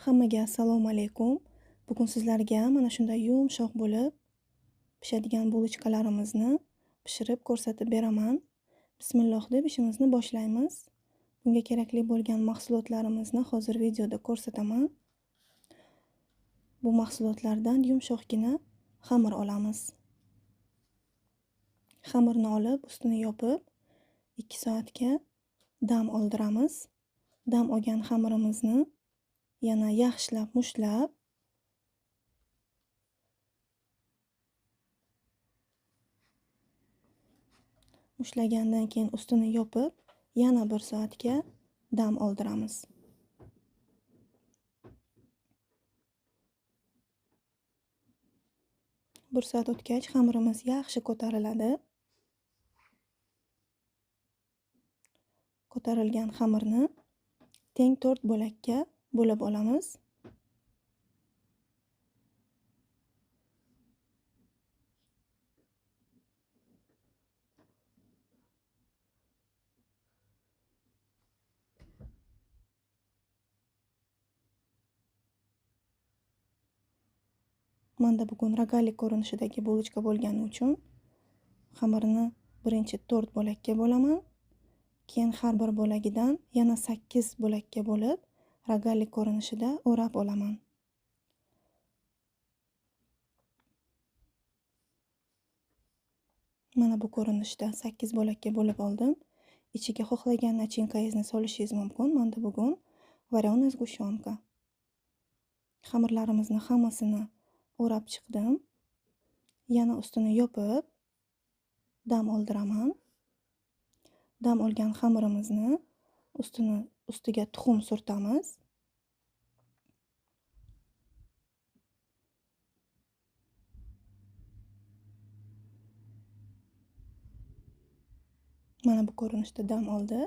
Hammaga assalomu alaykum. Bugun sizlarga mana shunday yumshoq bo'lib pishadigan bulochkalarimizni pishirib ko'rsatib beraman. Bismillah deb ishimizni boshlaymiz. Bunga kerakli bo'lgan mahsulotlarimizni hozir videoda ko'rsataman. Bu mahsulotlardan yumshoqgina xamir olamiz. Xamirni olib, ustini yopib 2 soatga dam oldiramiz. Dam olgan xamirimizni yana yaxshilab mushlab mushlagandan keyin ustini yopib yana 1 soatga dam oldiramiz. Bir soat o'tgach xamirimiz yaxshi ko'tariladi. Ko'tarilgan xamirni teng 4 bo'lakka bo'lib olamiz. Menda bugun ragalik ko'rinishidagi bulochka bo'lgani uchun xamirni birinchi 4 bo'lakka bo'laman. Keyin har bir bo'lagidan yana 8 bo'lakka bo'lib ragalik ko'rinishida o'rab olaman. Mana bu ko'rinishda 8 bo'lakka bo'lib oldim. Ichiga xohlagan nachinkangizni solishingiz mumkin. Menda bugun варёная сгущенка. Xamirlarimizni hammasini o'rab chiqdim. Yana ustini yopib dam oldiraman. Dam olgan xamirimizni ustiga tuxum surtamiz. Mana bu ko'rinishda dam oldi.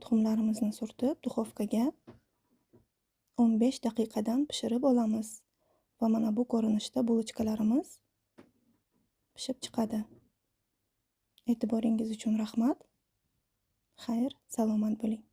Tuxumlarimizni surtib, duxovkaga 15 daqiqadan pishirib olamiz va mana bu ko'rinishda bulochkalarimiz pishib chiqadi. E'tiboringiz uchun rahmat. Xayr, salomat bo'ling.